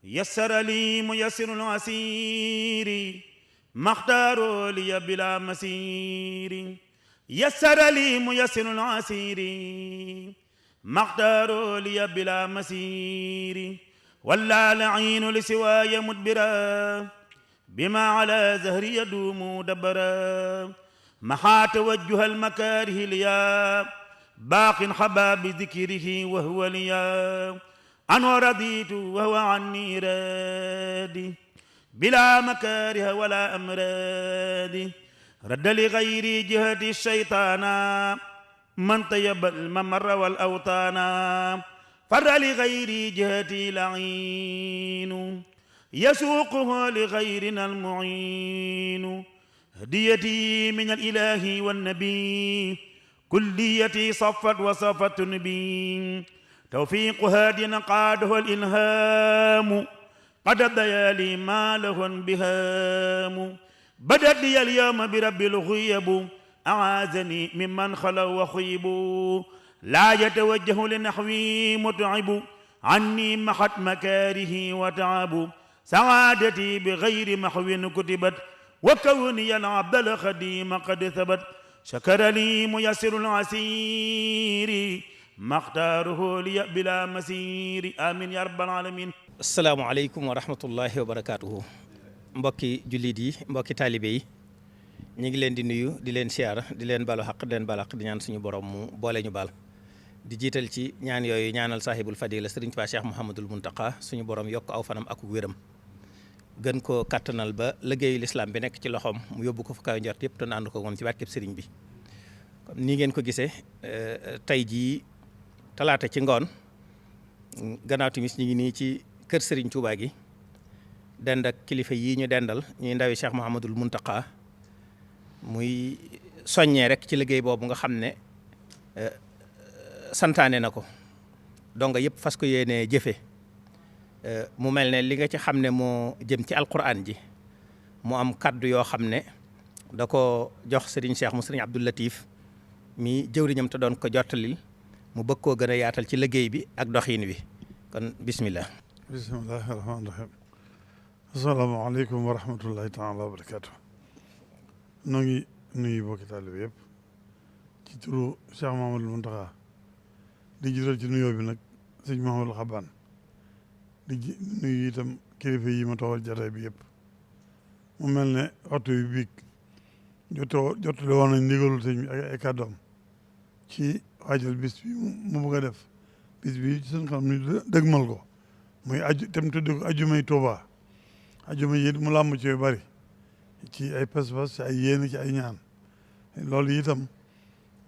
يسر لي ميسر العسير ما اختاروا لي بلا مسير يسر لي ميسر العسير ما اختاروا لي بلا مسير ولا لعين لسواي مدبرا بما على زهري يدوم دبرا محا توجه المكاره ليا باق حبا بذكره وهو ليا أنا رضيت وهو عني رادي بلا مكاره ولا أمراد رد لغير جهة الشيطان من طيب الممر والأوطان فر لغير جهتي لعين يسوقه لغيرنا المعين هديتي من الإله والنبي كليتي صفت وصفت بي توفيق هاد قاده الإلهام قد الديالي ما له بهام بدت لي اليوم برب الغيب أعاذني ممن خلوا وخيبوا لا يتوجه لنحوي متعب عني محت مكاره وتعب سعادتي بغير محو كتبت وكوني العبد الخديم قد ثبت شكر لي ميسر العسير ما اختاره لي بلا مسير آمين يا رب العالمين. asalaamaaleykum wa rahmatullahi wa barakaatuhu. mbokki jullit yi mbokki taalibe yi ñu ngi leen di nuyu di leen siyaar di leen balu xaq di leen balu xaq di ñaan suñu borom mu boole ñu baal di jiital ci ñaan yooyu ñaanal saahibul fadila Sëriñ Tuubaa Cheikh Mouhamadul Muntaqa suñu borom yokk aw fanam ak wéram gën ko kattanal ba liggéeyu lislaam bi nekk ci loxoom mu yóbbu ko fu kaw njort yëpp te ànd ko moom ci barkeb sëriñ bi. nii ngeen ko gisee tey jii talaata ci ngoon gannaaw timis ñu ngi nii ci kër Serigne Touba gi dend ak kilifa yii ñu dendal ñuy ndawi Cheikh Mouhamadul Muntaqa muy soññee rek ci liggéey boobu nga xam ne santaane na ko donga yëpp fas ko yéenee jëfe mu mel ne li nga ci xam ne moo jëm ci alquran ji mu am kaddu yoo xam ne da ko jox Serigne Cheikh mu Serigne Abdou Latif mi jëwriñam te doon ko jottalil mu bëgg koo gën a yaatal ci liggéey bi ak doxiin wi kon bismillah. bismillahi rahmaani rahim. asalaamaaleykum wa rahmatullahi taala wa barakaatu. noo ngi nuyu bokki taalibe yëpp ci turu Cheikh Mouhamadul Muntaxa di jiital ci nuyoo bi nag sëñ Mouhamadul Xabaan di nuyu itam kilifa yi ma toogal jataay bi yëpp mu mel ne waxtu bi biig jottali woon nañ ndigalul sëñ bi ak ay kàddoom ci waajal bis bi mu bëgg a def bis bi ci suñ xam ni dëgmal ko muy tem tudde ko ajumay Tuuba ajuma yi mu làmb ci yu bari ci ay pas-pas ci ay yéene ci ay ñaan loolu itam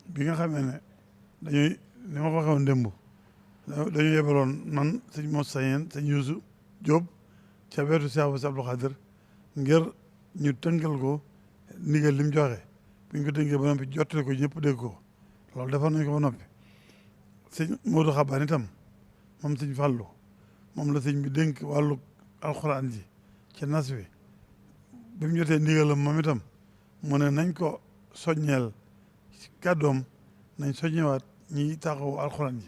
bi nga xamee ne dañuy ni ma ko waxee woon démb dañu yebaloon nan sëñ Mos Sayeen sëñ Yuusu Jóob ca wetu Cheikh Bass Abdou Khadr ngir ñu tënkal ko ndigal li mu joxe bi ñu ko tënkee ba noppi jottali ko ñëpp dégg ko loolu defoon nañ ko ba noppi sëñ Modou Xabaan itam moom sëñ Fàllu moom la sëñ bi dénk wàllu alxuraan ji ci nas wi bi mu jotee ndigalam moom itam mu ne nañ ko soññeel kàddoom nañ soññewaat ñi taxaw alxuraan ji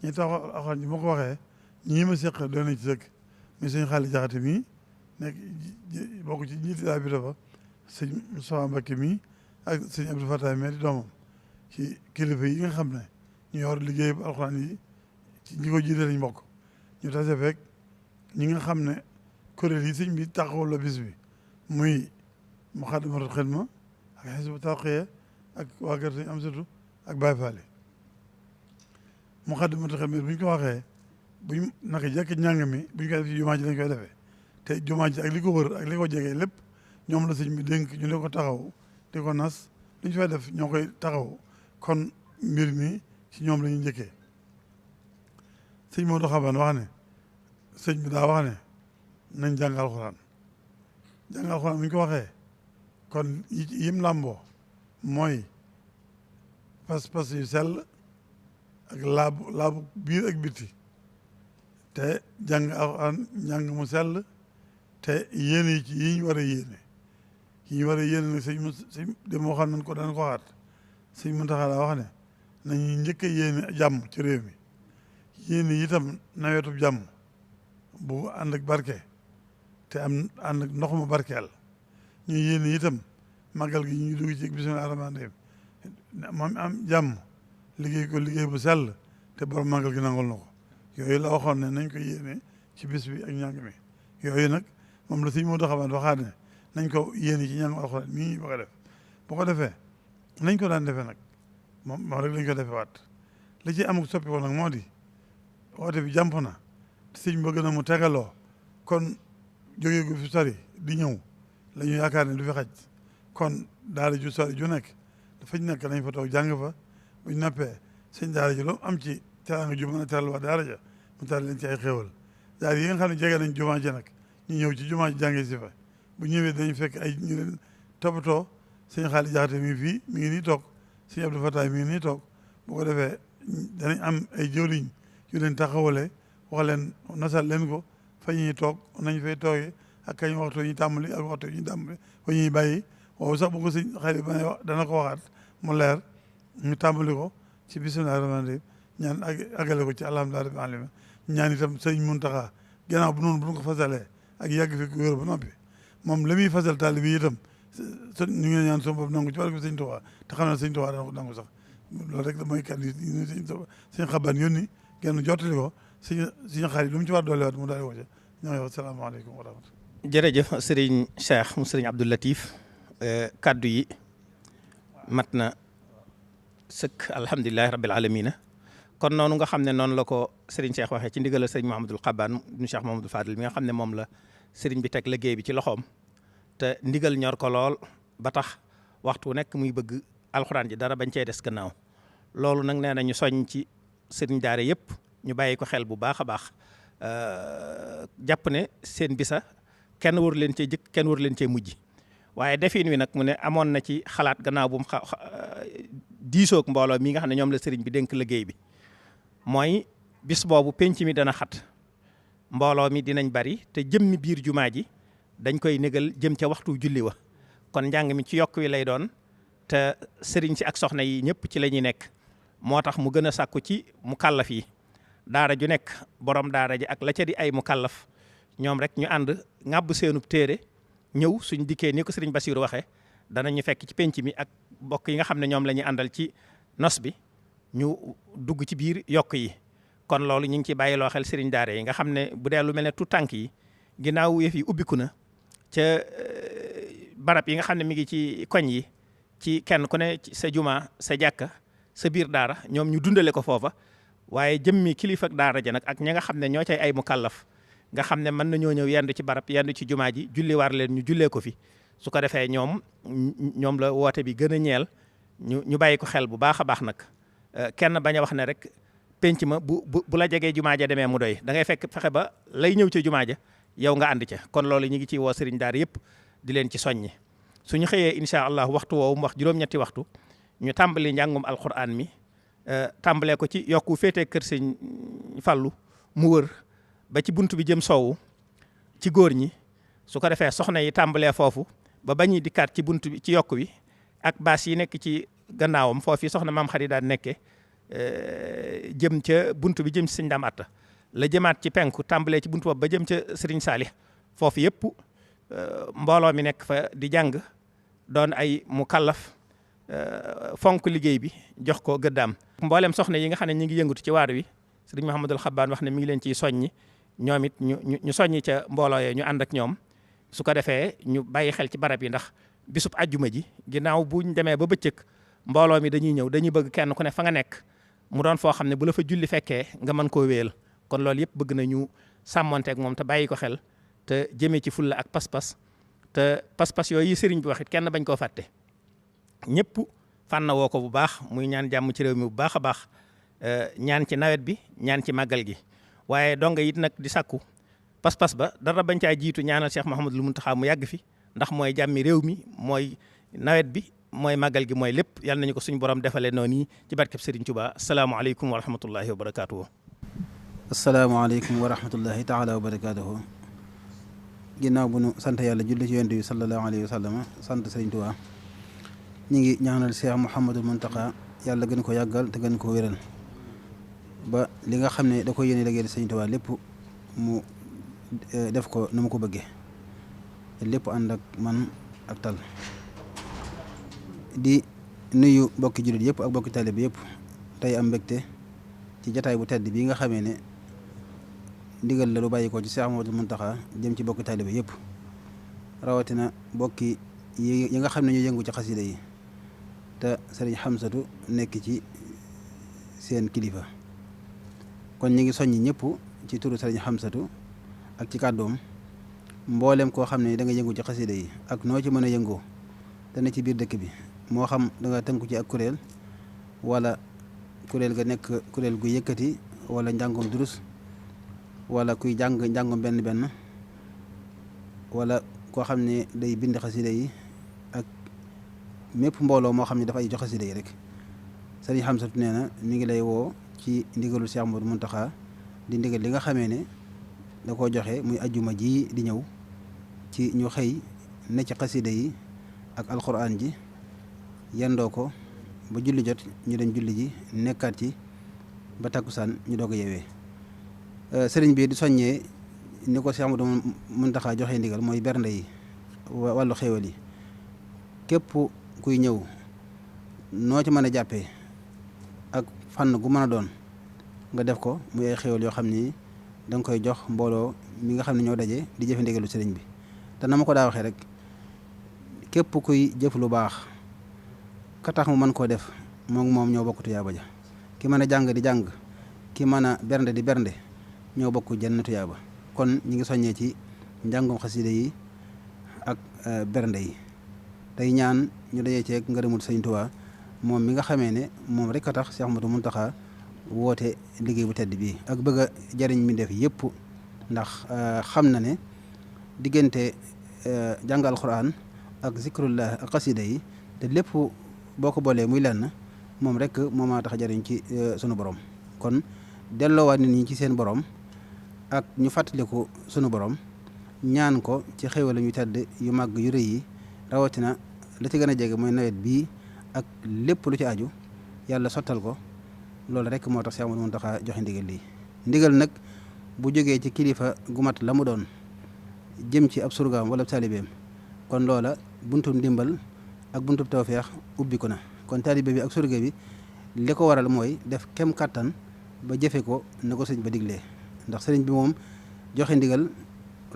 ñi taxaw alxuraan ji moo ko waxee ñii ma seq doon nañ ci sëkk mi sëñ Xaali Jaxate mii nekk bokk ci ñiiti daa bi dafa sëñ Moustapha Mbacké mii ak sëñ Abdou Fatah mii di doomam ci kilifa yi nga xam ne ñu yor liggéey bu alxuraan yi ci ñi ko jiite lañ bokk ñu tase fekk ñi nga xam ne kuréel yi sëñ bi taxawul la bis bi muy Muxaddamatul Xidma ak Hizbut Tarqiyyah ak waa kër sëñ Amsatu ak Baay Faal Muxaddamatul Xidma bu ñu ko waxee buñ naka jekk njàng mi buñ koy def ci jumaa ji lañ koy defee te jumaa ji ak li ko wër ak li ko jegee lépp ñoom la sëñ bi dénk ñu di ko taxaw di ko nas li ñu fay def ñoo koy taxaw kon mbir mi ci ñoom la ñuy njëkkee sëñ Modou Xabaan wax ne sëñ bi daa wax ne nañ jàng alxuraan jàng alxuraan bu ñu ko waxee kon yim làmboo mooy pas-pas yu sell ak laabu biir ak biti te jàng alxuraan njàng mu sell te yéene yi ci yi ñu war a yéene yi ñu war a yéene nag sëñ dem waxoon nañ ko daan ko waxaat sëñ Muntaxa daa wax ne nañu njëkk a yéene jàmm ci réew mi yéene itam nawetu jàmm bu ànd ak barke te am ànd ak ndox mu barkeel ñu yéene itam màggal gi ñu dugg ci bismillaahi rahmaani rahiim moom am jàmm liggéey ko liggéey bu sell te borom màggal gi nangul na ko yooyu la waxoon ne nañ ko yéene ci bis bi ak njàng mi yooyu nag moom la sëñ Modou Xaban waxaat ne nañ ko yéene ci njàng alxuraan mii bëgg a def bu ko defee nañ ko daan defee nag moom rek lañ ko defee waat li ci amuk soppi ko nag moo di woote bi jàmp na te sëñ bëgg na mu tegaloo kon jógee gu fi sori di ñëw la ñu yaakaar ne du fi xaj kon daara ju sori ju nekk dafañ nekk nañ fa toog jàng fa buñ nappee sëñ daara ji lu am ci teraanga ju mën a teral waa daara ja mu teral leen ci ay xéewal daara yi nga xam ne jege nañ jumaa ji nag ñu ñëw ci jumaa ji jàngee si fa bu ñëwee dañu fekk ay ñu leen toppatoo sëñ Xaali Jaxate mi fii mi ngi nii toog sëñ Abdou Fataay mi ngi nii toog bu ko defee danañ am ay jëwriñ yu leen taxawalee wax leen nasal leen ko fa ñuy toog nañ fay toogee ak kañ waxtu ñu tàmbali ak waxtu ñu tàmbali fa ñuy bàyyi waaw sax bu ko sëñ Xaali ba wax dana ko waxaat mu leer ñu tàmbali ko ci bismillaahi rahmaani rahiim ñaan agale ko ci alhamdulillahi rabbil aalamiin ñaan itam sëñ Muntaxa gannaaw bu noonu bu ñu ko fasalee ak yàgg fi wér ba noppi moom la muy fasal taalibe yi itam ñu ngi ñaan sama bopp nangu ci barke sëñ Tuubaa te xam ne sëñ Tuubaa dana ko nangu sax loolu rek mooy kàddu yi sëñ Xaban yónni genn jottali ko sëñ Xaali lu mu ci war doole waat mu daal di ko ca ñoo ngi wax salaamaaleykum wa rahmatulah. jërëjëf Serigne Cheikh mu Serigne Abdou Latif kaddu yi mat na sëkk alhamdulilahi rabbil alamina kon noonu nga xam ne noonu la ko Serigne Cheikh waxee ci ndigal Serigne Mouhamadul Xaban ibnu Cheikh Mouhamadul Fadil mi nga xam ne moom la Serigne bi teg liggéey bi ci loxoom te ndigal ñor ko lool ba tax waxtu nekk muy bëgg alxuraan ji dara bañ cee des gannaaw loolu nag nee na ñu soññ ci Serigne daara yëpp ñu bàyyi ko xel bu baax a baax jàpp ne seen bisa kenn waru leen cee jëkk kenn waru leen cee mujj waaye defin wi nag mu ne amoon na ci xalaat gannaaw bu mu diisoog mbooloo mi nga xam ne ñoom la sëriñ bi dénk liggéey bi mooy bis boobu penc mi dana xat mbooloo mi dinañ bari te jëmmi biir jumaa ji dañ koy négal jëm ca waxtu julli wa kon njàng mi ci yokk wi lay doon te sëriñ si ak soxna yi ñëpp ci la ñuy nekk moo tax mu gën a sàkku ci mu kàllaf yi daara ju nekk borom daara ji ak la ca di ay mu kàllaf ñoom rek ñu ànd ŋàbb seenub téere ñëw suñ dikkee ni ko sëriñ Basiiru waxee danañu fekk ci penc mi ak mbokk yi nga xam ne ñoom la ñuy àndal ci nos bi ñu dugg ci biir yokk yi kon loolu ñu ngi ciy bàyyiloo xel sëriñ daara yi nga xam ne bu dee lu mel ne tout tànk yi ginnaaw yëf yi ubbiku na ca barab yi nga xam ne mi ngi ci koñ yi ci kenn ku ne sa juma sa jàkka sa biir daara ñoom ñu dundale ko foofa waaye jëmmi kilifa ak daara ja nag ak ñi nga xam ne ñoo cay ay mukallaf nga xam ne mën nañoo ñëw yendu ci barab yendu ci jumaa ji julli war leen ñu jullee ko fi su ko defee ñoom la woote bi gën a ñeel ñu bàyyi ko xel bu baax a baax nag kenn bañ a wax ne rek penc ma bu la jegee jumaa ja demee mu doy da ngay fexe ba lay ñëw ca jumaa ja yow nga ànd ca kon loolu ñu ngi ciy woo sëriñ daara yëpp di leen ci soññi suñu xëyee incha allah waxtu woowu mu wax juróom-ñetti waxtu ñu tàmbali njàngum alquran mi tàmbalee ko ci yokku féetee kër sëñ Fallu mu wër ba ci buntu bi jëm soowu ci góor ñi su ko defee soxna yi tàmbalee foofu ba bañuy dikkaat ci buntu bi ci yokku wi ak baas yi nekk ci gannaawam foofu soxna maam xarit daan nekkee jëm ca buntu bi jëm ci sëñ Daam Atta la jëmaat ci penku tàmbalee ci buntu boobu ba jëm ca sëriñ Saalix foofu yëpp mbooloo mi nekk fa di jàng doon ay mu kallaf fonk liggéey bi jox ko gëddaam mboolem soxna yi nga xam ne ñi ngi yëngatu ci waar wi sëriñ Mouhamadul Xabbaan wax ne mi ngi leen ciy soññi ñoom it ñu soññi ca mbooloo yee ñu ànd ak ñoom su ko defee ñu bàyyi xel ci barab yi ndax bisub ajjuma ji ginnaaw buñ demee ba bëccëg mbooloo mi dañuy ñëw dañuy bëgg kenn ku ne fa nga nekk mu doon foo xam ne bu la fa julli fekkee nga mën koo wéyal kon loolu yëpp bëgg nañu sàmmonteeg moom te bàyyi ko xel te jëmee ci fulla ak pas-pas te pas-pas yooyu sëriñ bi wax it kenn bañ koo fàtte ñëpp fànn woo ko bu baax muy ñaan jàmm ci réew mi bu baax a baax ñaan ci nawet bi ñaan ci màggal gi waaye donga it nag di sàkku pas-pas ba dara bañ caa jiitu ñaanal Cheikh Mouhamadul Mountakha mu yàgg fi ndax mooy jàmmi réew mi mooy nawet bi mooy màggal gi mooy lépp yàlla nañu ko suñu borom defalee noonu yi ci barkeb Serigne Touba asalaamaaleykum wa rahmatullahi wa barakaatuhu. asalaamaaleykum wa rahmatullahi taala wa barakaatuhu. ginnaaw bu nu sant yàlla julli ci yonent bi sallallahu alayhi wa sallam sant Serigne Touba ñu ngi ñaanal Cheikh Mouhamadul Mountakha yàlla gën ko yàggal te gën ko wéral ba li nga xam ne da ko yéene liggéeyal Serigne Touba lépp mu def ko nu ma ko bëggee lépp ànd ak man ak tal di nuyu bokki jullit yëpp ak bokki taalibe bi yëpp tey am mbégte ci jataay bu tedd bii nga xamee ne ndigal la lu bàyyi ko ci Cheikh Mouhamadoul Mountakha jëm ci bokki taalibe yëpp rawatina bokki yi nga xam ne ñu yëngu ci xasida yi te sëriñ Xamsatu nekk ci seen kilifa kon ñu ngi soññi ñëpp ci turu sëriñ Xamsatu ak ci kàddoom mboolem koo xam ne da nga yëngu ci xasida yi ak noo ci mën a yëngoo te ne ci biir dëkk bi moo xam da nga tënku ci ak kuréel wala kuréel ga nekk kuréel gu yëkkati wala njàngum durus wala kuy njàngum benn wala koo xam ne day bind xasida yi ak mépp mbooloo moo xam ne dafa ay jox xasida yi rek sëriñ Xamsatu nee na mi ngi lay woo ci ndigalul Cheikh Mouhamadoul Mountakha di ndigal li nga xamee ne da koo joxe muy ajjuma ji di ñëw ci ñu xëy ne ci xasida yi ak alxuraan ji yendoo ko ba julli jot ñu dem julli ji nekkaat ci ba takkusaan ñu doog a yeewee sëriñ bi di soññee ni ko Cheikh Mouhamadoul Mountakha joxe ndigal mooy bernde yi wàllu xéewal yi képp kuy ñëw noo ci mën a jàppee ak fànn gu mën a doon nga def ko muy ay xéewal yoo xam ni da nga koy jox mbooloo mi nga xam ne ñoo daje di jëfe ndigalu sëriñ bi te na ma ko daa waxee rek képp kuy jëf lu baax ka tax mu mën koo def moom ñoo bokk tuyaaba ja ki mën a jàng di jàng ki mën a bernde di bernde ñoo bokk jenn tuyaaba kon ñi ngi soññee ci njàngum xasida yi ak bernde yi tey ñaan ñu dajee ceeg ngërëmul sëñ Tuubaa moom mi nga xamee ne moom rek a tax Cheikh Mouhamadoul Mountakha woote liggéey bu tedd bii ak bëgg a jariñ mi def yëpp ndax xam na ne diggante jàng alxuraan ak zikrullah ak xasida yi te lépp boo ko boolee muy lenn moom rek moo maa tax jariñ ci sunu borom kon delloowaat nit ñi ci seen borom ak ñu fàttaliku sunu borom ñaan ko ci xéwal ñu tedd yu màgg yu rëy yi rawatina la ci gën a jege mooy nawet bii ak lépp lu ci aju yàlla sottal ko loolu rek moo tax Cheikh Mouhamadoul Mountakha joxe ndigal lii ndigal nag bu jógee ci kilifa gu mat la mu doon jëm ci ab surgaam wala taalibeem kon loola buntum ndimbal ak buntum tawfeex ubbi ko na kon taalibe bi ak surga bi li ko waral mooy def kem kàttan ba jëfe ko na ko sëñ ba diglee ndax sëriñ bi moom joxe ndigal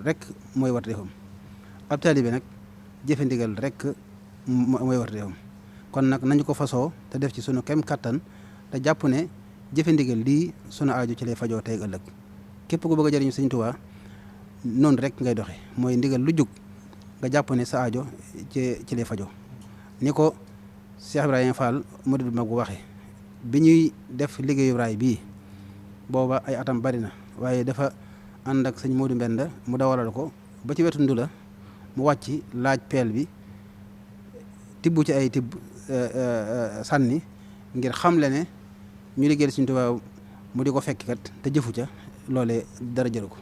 rek mooy war defam ab taalibe nag jëfe ndigal rek mooy war defam kon nag nañu ko fasoo te def ci sunu kem kàttan te jàpp ne jëfe ndigal lii sunu aajo ci lay fajoo tey ëllëg képp ku bëgg a jëriñu sëñ Tuubaa noonu rek ngay doxe mooy ndigal lu jug nga jàpp ne sa aajo ci lay fajoo ni ko Cheikh Ibrahima Fall murid mag bu waxee bi ñuy def liggéeyu raay bii booba ay atam bari na waaye dafa ànd ak sëñ Modou Mbenda mu dawalal ko ba ci wetu Ndula mu wàcc laaj peel bi tibb ci ay tibb sànni ngir xamle ne ñu liggéeyal Sëñ Tuubaa mu di ko fekk kat te jëfu ca loolee dara jëru ko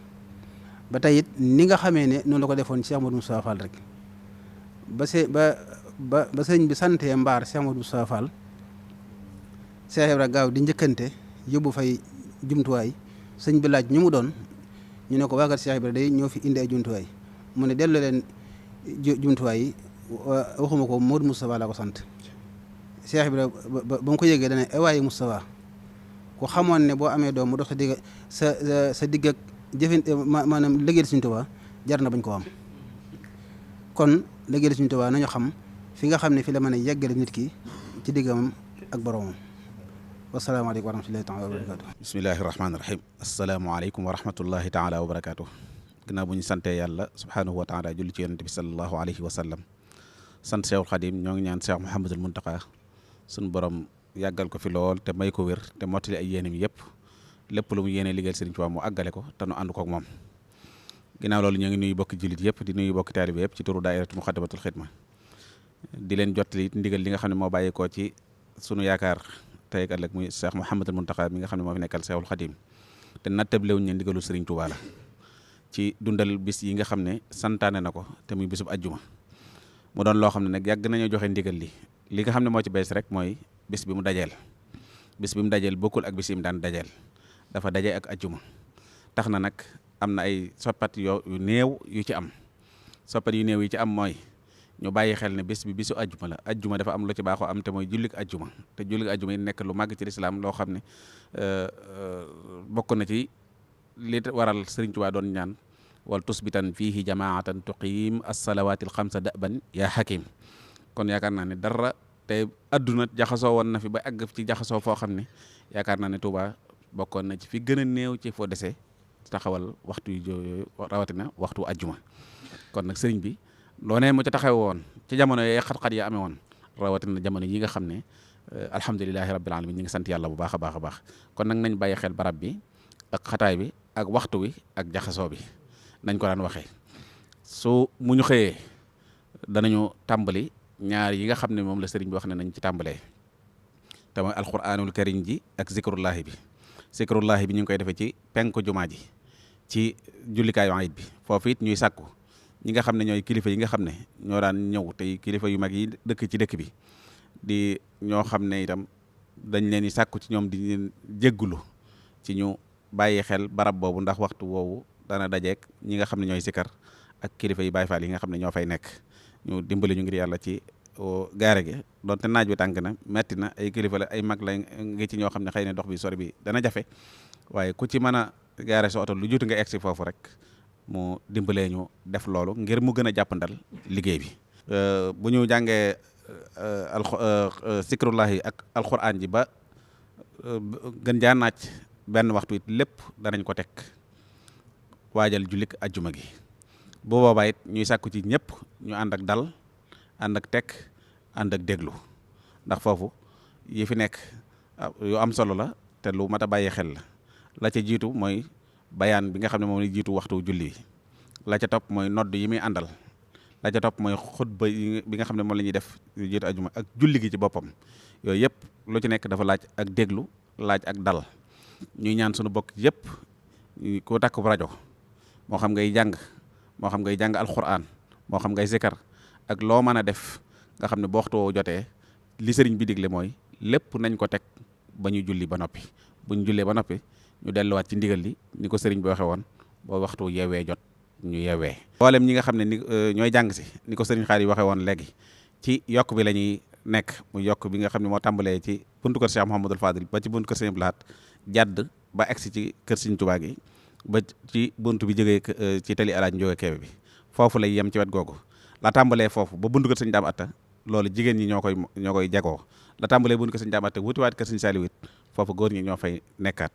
ba tey it ni nga xamee ne noonu la ko defoon Cheikh Modou Moustapha Fall rek ba sëñ bi santee mbaar Cheikh Modou Moustapha Fall Cheikh Ibra gaaw di njëkkante yóbbu fay jumtuwaay sëñ bi laaj ñu mu doon ñu ne ko waagat Cheikh Ibra day ñoo fi indi ay jumtuwaay mu ne delloo leen jumtuwaay yi waxuma ko Modou Moustapha laa ko sant Cheikh Ibra ba mu ko yëgee dane waaye Moustapha ku xamoon ne boo amee doom mu dox sa digg ak jëfin maanaam liggéeyal Sëñ Tuubaa jar na bañ ko am kon liggéeyal Sëñ Tuubaa nañu xam fi nga xam ne fi la mën a yeggale nit ki ci diggam ak boromam wasalaamaaleykum wa rahmatullahi taala wa barakatu bismillahi rahmaani rahim asalaamaaleykum wa rahmatullahi taala wa barakatu ginnaaw bu ñu santee yàlla subhaanahu wa taala julli ci yonent bi sallallahu alayhi wa sallam sant Cheikhul Khadim ñoo ngi ñaan Cheikh Mouhamadoul Mountakha suñu borom yàggal ko fi lool te may ko wér te mottali ay yéenam yëpp lépp lu mu yéene liggéeyal Sëriñ Tuubaa mu àggale ko te nu ànd koog moom ginnaaw loolu ñoo ngi nuyu bokki jullit yëpp di nuyu bokki taalibe yëpp ci turu daayiratu Muxaddamatul Xidma di leen jottali ndigal li nga xam ne moo bàyyeekoo ci sunu yaakaar tey ak ëllëg muy Cheikh Mouhamadoul Mountakha mi nga xam ne moo fi nekkal Cheikhul Khadim te nattablewuñ ne ndigalu Sëriñ Tuubaa la ci dundal bis yi nga xam ne santaane na ko te muy bisub ajjuma mu doon loo xam ne nag yàgg nañoo joxe ndigal li nga xam ne moo ci bees rek mooy bis bi mu dajeel bokkul ak bis yi mu daan dajeel dafa daje ak ajjuma tax na nag am na ay soppat yu néew yu ci am soppat yu néew yi ci am mooy ñu bàyyi xel ne bés bi bisu ajjuma la ajjuma dafa am lu ci baaxoo am te mooy jullik ajjuma te jullik ajjuma yi nekk lu màgg ci lislaam loo xam ne bokk na ci li waral Sëriñ Tuubaa doon ñaan wal tusbitan fiihi jamaatan tuqiim as-salawaatil xamsa daban yaa hakim kon yaakaar naa ne dara te adduna jaxasoo woon na fi ba àgg ci jaxasoo foo xam ne yaakaar naa ne Tuubaa bokkoon na ci fi gën a néew ci foo dese taxawal waxtu yu rawatina waxtu ajjuma kon nag sëriñ bi loonee mu ca taxaw woon ci jamono yee xat-xat yi amee woon rawatina jamono yi nga xam ne alhamdulilahi rabbil alamin ñi ngi sant yàlla bu baax a baax a baax kon nag nañ bàyyi xel barab bi ak xataay bi ak waxtu wi ak jaxasoo bi nañ ko daan waxee su mu ñu xëyee danañu tàmbali ñaar yi nga xam ne moom la sëriñ bi wax ne nañ ci tàmbalee te mooy alquranul karim ji ak zikrullahi bi zikrullahi bi ñu ngi koy defee ci penku jumaa ji ci jullikaayu ayit bi foofu it ñuy sàkku ñi nga xam ne ñooy kilifa yi nga xam ne ñoo daan ñëw tey kilifa yu mag yi dëkk ci dëkk bi di ñoo xam ne itam dañ leen di sàkku ci ñoom di leen jéggulu ci ñu bàyyi xel barab boobu ndax waxtu woowu dana dajeek ñi nga xam ne ñooy sikar ak kilifa yi Baay Faal yi nga xam ne ñoo fay nekk ñu dimbali ñu ngir yàlla ci gaare gi donte naaj bi tàng na metti na ay kilifa la ay mag la ngi ci ñoo xam ne xëy na dox bi sori bi dana jafe waaye ku ci mën a gaare sa oto lu juutu nga egsi foofu rek mu dimbalee ñu def loolu ngir mu gën a jàppandal liggéey bi bu ñu jàngee zikrullahi ak alquran ji ba gën jaa naaj benn waxtu it lépp danañ ko teg waajal jullik ajjuma gi bu boobaa it ñuy sàkku ci ñëpp ñu ànd ak dal ànd ak tekk ànd ak déglu ndax foofu yi fi nekk yu am solo la te lu mat a bàyyi xel la ca jiitu mooy bayaan bi nga xam ne moom la jiitu waxtu julli la ca topp mooy nodd yi muy àndal la ca topp mooy xutba bi nga xam ne moom la ñuy def yu jiitu ajuma ak julli gi ci boppam yooyu yëpp lu ci nekk dafa laaj ak déglu laaj ak dal ñuy ñaan sunu bokk yëpp ku takk rajo moo xam ngay jàng moo xam ngay jàng alquran moo xam ngay zikar ak loo mën a def nga xam ne boo waxtu jotee li sëriñ bi digle mooy lépp nañ ko teg ba ñu julli ba noppi bu ñu jullee ba noppi ñu delluwaat ci ndigal li ni ko sëriñ bi waxee woon boo waxtu yeewee jot ñu yeewee mboolem ñi nga xam ne ni ñooy jàng si ni ko sëriñ xaar yi waxee woon léegi ci yokk bi la ñuy nekk mu yokk bi nga xam ne moo tàmbalee ci buntu kër Cheikh Mouhamadul Fadil ba ci buntu kër Sëriñ Abdou Lahad jàdd ba egsi ci kër Sëriñ Tuubaa gi ba ci buntu bi jógee ci tali Alaaji Njóoge Keebe bi foofu lay yem ci wet googu la tàmbalee foofu ba buntu kër Sëriñ Daam Atta loolu jigéen ñi ñoo koy jagoo la tàmbalee buntu kër Sëriñ Daam Atta wutiwaat kër Sëriñ Saaliw it foofu góor ñi ñoo fay nekkaat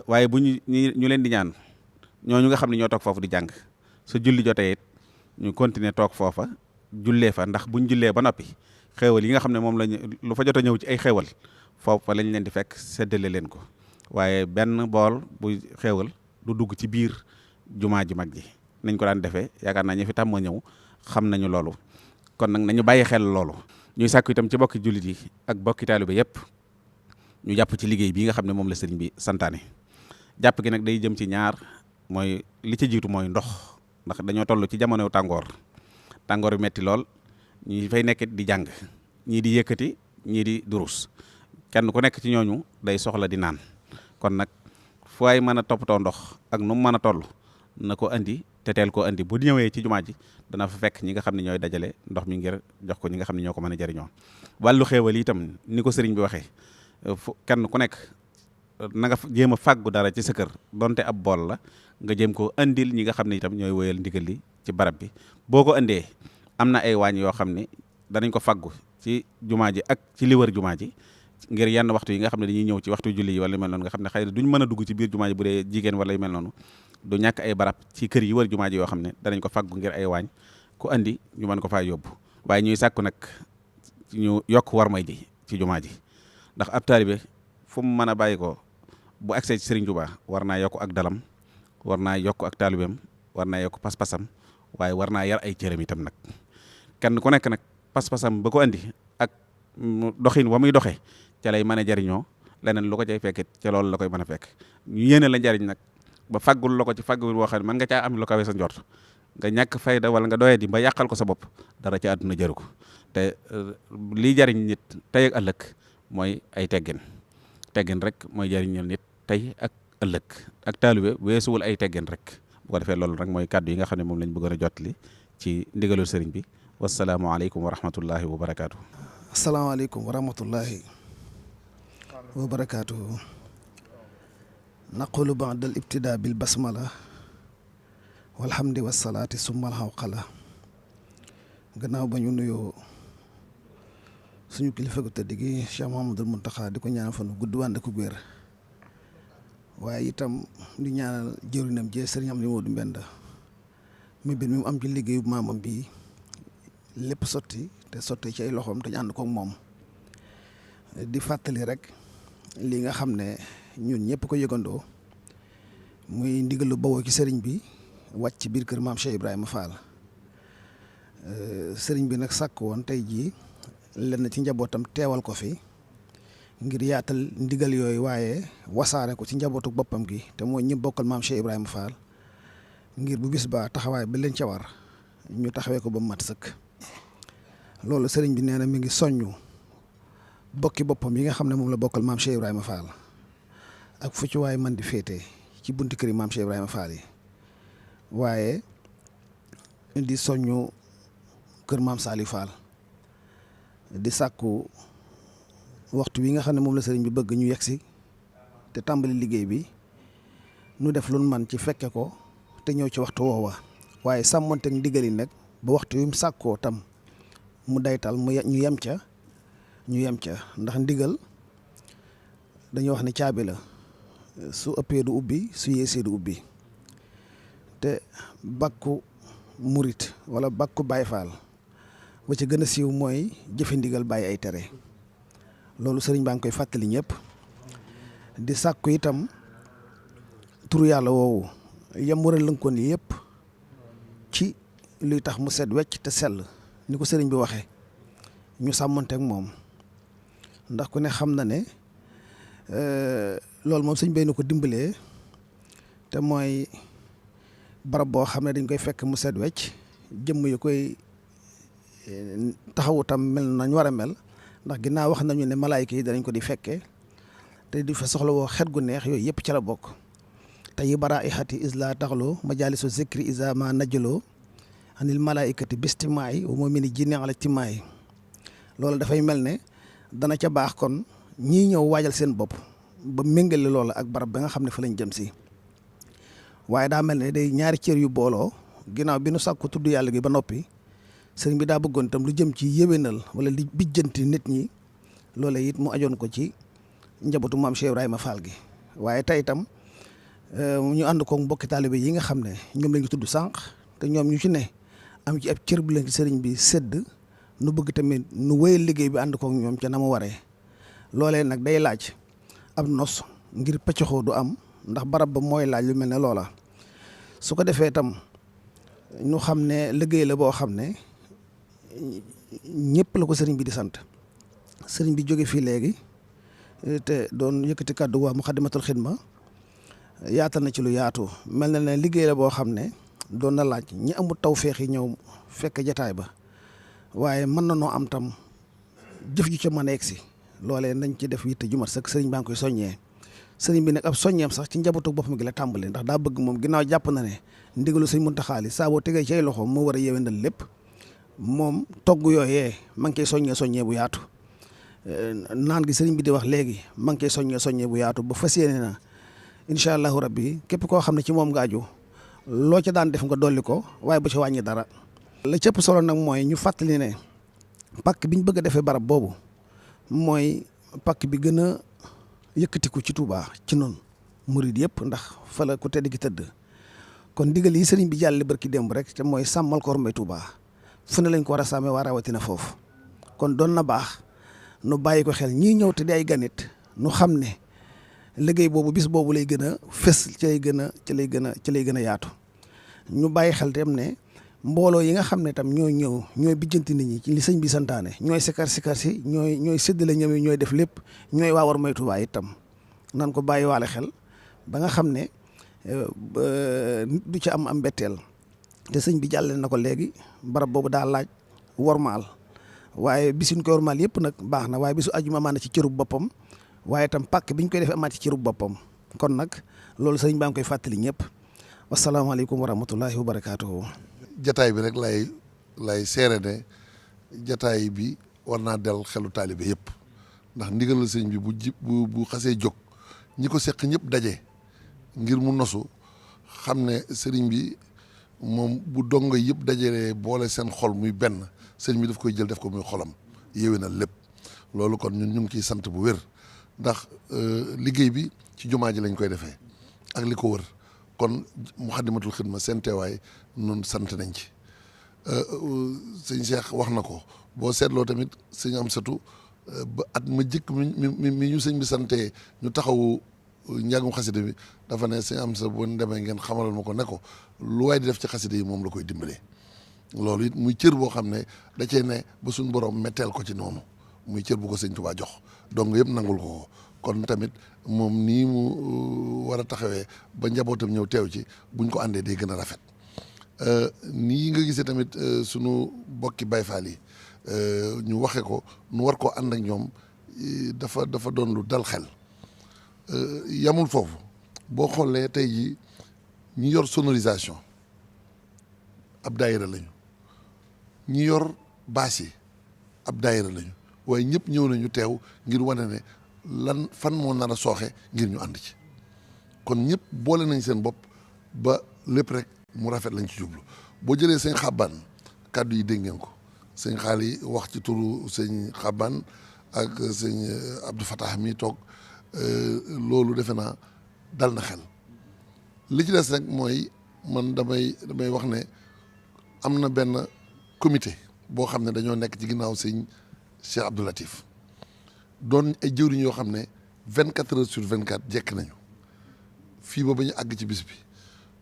waaye bu ñu leen di ñaan ñooñu nga xam ne ñoo toog foofu di jàng su julli jotee it ñu continuer toog foofa jullee fa ndax buñ jullee ba noppi xéewal yi nga xam ne moom lañ lu fa jot a ñëw ci ay xéewal foofa lañ leen di fekk séddale leen ko waaye benn bool bu xéewal du dugg ci biir jumaa ji mag ji nañ ko daan defee yaakaar naa ñi fi tàmm ñëw xam nañu loolu kon nag nañu bàyyi xel loolu ñuy sàkku itam ci bokki jullit yi ak bokki taalibe yépp ñu jàpp ci liggéey bii nga xam ne moom la sëriñ bi santaane jàpp gi nag day jëm ci ñaar mooy li ci jiitu mooy ndox ndax dañoo toll ci jamono tàngoor bi metti lool ñi fay nekkit di jàng ñii di yëkkati ñii di durus kenn ku nekk ci ñooñu day soxla di naan kon nag fu waay mën a toppatoo ndox ak nu mu mën a toll na ko andi te teel koo andi bu ñëwee ci jumaa ji dana fa fekk ñi nga xam ne ñooy dajale ndox mi ngir jox ko ñi nga xam ne ñoo ko mën a jëriñoo wàllu xéewal itam ni ko sëriñ bi waxee kenn ku nekk na nga jéem a fàggu dara ci sa kër donte ab bool la nga jéem koo andil ñi nga xam ne itam ñooy woyal ndigal li ci barab bi boo ko andee am na ay waañ yoo xam ne danañ ko fàggu ci jumaa ji ak ci li wër jumaa ji ngir yenn waxtu yi nga xam ne dañuy ñëw ci waxtu julli yi wala yu mel noonu nga xam ne xëy na duñ mën a dugg ci biir jumaa ji bu dee jigéen wala yu mel noonu du ñàkk ay barab ci kër yi wër jumaa ji yoo xam ne danañ ko fàggu ngir ay waañ ku andi ñu mën ko faa yóbbu waaye ñuy sàkku nag ñu yokk warmay ji ci jumaa ji ndax ab taalibe fu mu mën a bàyyi ko bu agsee ci Serigne Touba war naa yokk ak dalam war naa yokk ak taalibeem war naa yokk pas-pasam waaye war naa yar ay cëram itam nag kenn ku nekk nag pas-pasam ba ko andi ak doxin wa muy doxee ca lay mën a jariñoo leneen lu ko cay fekkit ca loolu la koy mën a fekk ñu yéene la njariñ nag ba faggul la ko ci faggul woo xam ne mën nga caa am lu kawe sa njort nga ñàkk fayda wala nga doyee di ba yàqal ko sa bopp dara ci àdduna jëru ko te lii jariñ nit tey ak ëllëg mooy ay teggin rek mooy jariñal nit tey ak ëllëg ak taalibe weesuwul ay teggin rek. bu ko defee loolu rek mooy kàddu yi nga xam ne moom lañ bëggoon a jottali ci ndigalul sëriñ bi wasalaamualeykum wa rahmatullahi wa barakaatu. asalaamaaleykum wa rahmatullahi wa barakaatu. naqulu ba'da al ibtidaa bil basmala walhamdi wasalaati summa alxawqala. gannaaw ba ñu nuyoo suñu kilifa gu tëdd gi Cheikh Mouhamadul Mountakha di ko ñaanal fan gudd wànd ak wér waaye itam di ñaanal jëwrinam jee sëriñ Amdi Moodu Mbenda mi bir mi mu am ci liggéeyu maamam bi lépp sotti te sotti ci ay loxoom te ñu ànd koog moom di fàttali rek li nga xam ne ñun ñëpp ko yëgandoo muy ndigalu bawoo ci sëriñ bi wàcc ci biir kër maam Cheikh Ibrahima Fall. sëriñ bi nag sàkk woon tey jii lenn ci njabootam teewal ko fi ngir yaatal ndigal yooyu waaye wasaare ko ci njabootu boppam gi te mooy ñi bokkal maam Cheikh Ibrahima Fall ngir bu bis ba taxawaay ba leen ca war ñu taxawee ko ba mat sëkk. loolu sëriñ bi nee na mi ngi soññu bokki boppam yi nga xam ne moom la bokkal maam Cheikh Ibrahima Fall ak fu ci waay man di féete ci bunti kër yi maam Cheikh Ibrahima Fall yi waaye di soññu kër maam Saliou Fall di sàkku waxtu wi nga xam ne moom la sëriñ bi bëgg ñu yegsi te tàmbali liggéey bi nu def lu man ci fekke ko te ñëw ci waxtu woowa waaye sàmmonteeg ndigal yi nag ba waxtu wi mu sàkkoo tam mu daytal ñu yem ca ndax ndigal dañuy wax ne caabi la su ëppee du ubbi su yeesee du ubbi te bakku murit wala bakku Baay Faal ba ci gën a siiw mooy jëfe ndigal bàyyi ay tere loolu sëriñ baa ngi koy fàttali ñëpp di sàkku itam turu yàlla woowu yam war a lënkoon yi yëpp ci luy tax mu set wecc te sell ni ko sëriñ bi waxee ñu sàmmanteeg moom ndax ku ne xam na ne loolu moom sëñ bay na ko dimbalee te mooy barab boo xam ne dañ koy fekk mu set wecc jëmm yu koy taxawu tam mel nañ war a mel ndax ginnaaw wax nañu ne malaayika yi danañ ko di fekkee te di fa soxla woo xet gu neex yooyu yëpp ca la bokk te yi bara i xati isla taxloo majalisu zikri isa ma najjaloo anil malaayikati bistimaay wa moo mini jinne ala timaay loolu dafay mel ne dana ca baax kon ñii ñëw waajal seen bopp ba méngale loola ak barab ba nga xam ne fa lañ jëm si waaye daa mel ne day ñaari cër yu booloo ginnaaw bi nu sàkku tudd yàlla gi ba noppi sëriñ bi daa bëggoon itam lu jëm ci yéwénal wala li bijjanti nit ñi loola it mu ajoon ko ci njabootu maam Cheikh Ibrahima Fall gi waaye tey itam ñu ànd koog mbokki taalibe yi nga xam ne ñoom la ñu tudd sànq te ñoom ñu ci ne am ci ab cër bu leen ci sëriñ bi sédd nu bëgg tamit nu wéyal liggéey bi ànd koog ñoom ca na mu waree loolee nag day laaj ab nos ngir pëccoxoo du am ndax barab ba mooy laaj lu mel ne loola su ko defee itam ñu xam ne liggéey la boo xam ne ñëpp la ko sëriñ bi di sant sëriñ bi jóge fii léegi te doon yëkkati kàddu waa Muxaddamatul Xidma yaatal na ci lu yaatu mel na ne liggéey la boo xam ne doon na laaj ñi amul tawféex yi ñëw fekk jataay ba waaye mën na noo am tam jëf ju ca mën a egsi loolee nañ ci def yitte ju mat sëkk sëriñ baa ngi koy soññee sëriñ bi nag ab soññeem sax ci njabootu boppam gi la tàmbali ndax daa bëgg moom ginnaaw jàpp na ne ndigalu sëñ Muntaxa li saa boo tegee ci ay loxoom moo war a yéwénal lépp moom togg yooyee ma ngi koy soññee bu yaatu naan gi sëriñ bi di wax léegi ma ngi koy soññee bu yaatu ba fas yéene na incha allahu rabbi képp koo xam ne ci moom nga aju loo ca daan def nga dolli ko waaye bu ci wàññi dara. la cëpp solo nag mooy ñu fàttali ne pàkk bi ñu bëgg a defee barab boobu mooy pàkk bi gën a yëkkatiku ci Touba ci noonu murid yëpp ndax fa la ku tedd gi tëdd kon ndigal yi sëriñ bi jàlle barki démb rek te mooy sàmmal ko ormay Touba fu ne lañ ko war a sàmmee waa rawatina foofu kon doon na baax nu bàyyi ko xel ñii ñëw te di ay ganit nu xam ne liggéey boobu bis boobu lay gën a fës ci lay gën a yaatu ñu bàyyi xel tam ne mbooloo yi nga xam ne tam ñooy ñëw ñooy bijjanti nit ñi ci li sëñ bi santaane ñooy sikar si ñooy séddale ñoom yi ñooy def lépp ñooy waa war moytu waa itam nan ko bàyyi waale xel ba nga xam ne du ci am mbetteel te sëñ bi jàllale na ko léegi barab boobu daa laaj wormaal waaye bisuñ ko wormaal yëpp nag baax na waaye bisu ajuma amaat na ci cërub boppam waaye itam pàkk biñ koy defee amaat ci cërub boppam kon nag loolu sëriñ baa ngi koy fàttali ñëpp wasalaamaaleykum wa rahmatullahi wa barakaatuhu. jataay bi rek lay seere ne jataay bi war naa del xelu taalibe yëpp ndax ndigalal sëriñ bi bu xasee jóg ñi ko seq ñëpp daje ngir mu nosu xam ne sëriñ bi moom bu dongo yëpp dajalee boole seen xol muy benn sëriñ bi daf koy jël def ko muy xolam yéwénal lépp loolu kon ñun ñu ngi ciy sant bu wér ndax liggéey bi ci jumaa ji lañ koy defee ak li ko wër kon Muxaddamatul Xidma seen teewaay nun sant nañ ci sëñ Cheikh wax na ko boo seetloo tamit sëñ Amsatu ba at ma jëkk mi ñu sëñ bi santee ñu taxawu njàngum xasida bi dafa ne sëñ Amsatu bu demee ngeen xamalal ma ko ne ko lu waay di def ci xasida yi moom la koy dimbalee loolu it muy cër boo xam ne da cee ne ba suñ borom metteel ko ci noonu muy cër bu ko sëñ Tuubaa jox donc yëpp nangul ko kon tamit moom nii mu war a taxawee ba njabootam ñëw teew ci buñ ko àndee day gën a rafet nii nga gisee tamit sunu bokki Baay Faal yi ñu waxe ko nu war koo ànd ak ñoom dafa doon lu dal xel yamul foofu boo xoolee tey ji ñi yor sonorisation ab daayira lañu ñi yor baas yi ab daayira lañu waaye ñëpp ñëw nañu teew ngir wane ne lan fan moo nar a sooxe ngir ñu ànd ci kon ñëpp boole nañ seen bopp ba lépp rek mu rafet lañ ci jublu boo jëlee sëñ Xabbaan kàddu yi dégg ngeen ko sëñ Xaali wax ci turu sëñ Xabbaan ak sëñ Abdou Fatah mi toog loolu defe naa dal na xel li ci des rek mooy man damay wax ne am na benn comité boo xam ne dañoo nekk ci ginnaaw sëñ Cheikh Abdou Latif doon ay jëwriñ yoo xam ne 24 heures sur 24 jekk nañu fii ba ñu àgg ci bis bi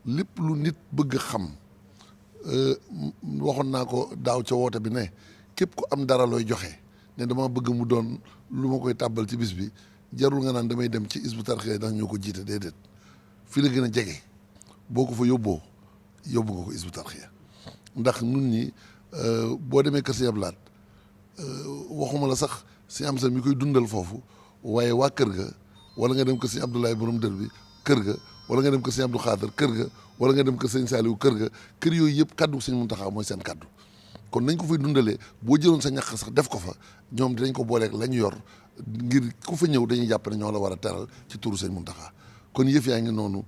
lépp lu nit bëgg xam waxoon naa ko daaw ca woote bi ne képp ku am dara looy joxe ne dama bëgg mu doon lu ma koy tàbbal ci bis bi jarul nga naan damay dem ci Hizbut Tarqiyyah ndax ñoo ko jiite déedéet fii la gën a jege boo ko fa yóbbu nga ko Hizbut Tarqiyyah ndax nun ñi boo demee kër Sëñ Abdou Lahad waxuma la sax Sëñ Amsa mi koy dundal foofu waaye waa kër ga wala nga dem kër Sëñ Abdoulaye borom dër bi kër ga wala nga dem kër Sëñ Abdou Khadr kër ga wala nga dem kër Sëñ Saliou kër ga kër yooyu yëpp kaddu Sëñ Muntaxa mooy seen kaddu kon nañ ko fay dundalee boo jëloon sa ñax sax def ko fa ñoom dinañ ko booleeg la ñu yor ngir ku fa ñëw dañuy jàpp ne ñoo la war a teral ci turu Sëñ Muntaxa kon yëf yaa ngi noonu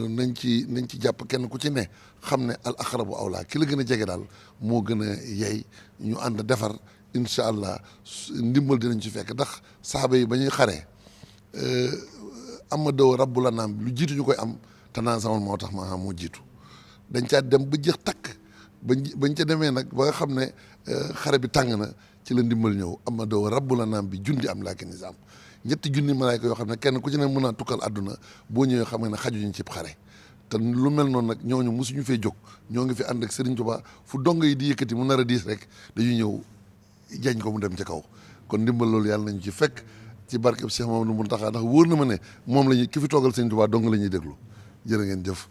nañ ci jàpp kenn ku ci ne xam ne al aqrabu awlaa ki la gën a jege daal moo gën a yey ñu ànd defar incha allah ndimbal dinañ ci fekk ndax saaba yi ba ñuy xaree amadou rabbula naam lu jiitu ñu koy am te naan sama moo tax ma moo jiitu dañ caa dem ba jeex takk bañ ca demee nag ba nga xam ne xare bi tàng na ci la ndimbal ñëw amadou rabbula naam bi jundi am laakin nizaam ñetti junni malaayka yoo xam ne kenn ku ci ne mën naa tukkal àdduna boo ñëwee xam ne xajuñu cib xare te lu mel noonu nag ñooñu mosuñu fee jóg ñoo ngi fi ànd ak Serigne Touba fu dong yi di yëkkati mu nar a diis rek dañuy ñëw jañ ko mu dem ca kaw kon ndimbal loolu yàlla nañu ci fekk ci barkeb Cheikh Mamadou Mountakha ndax wóor na ma ne moom la ñuy ki fi toogal Serigne Touba dong la ñuy déglu jërë ngeen jëf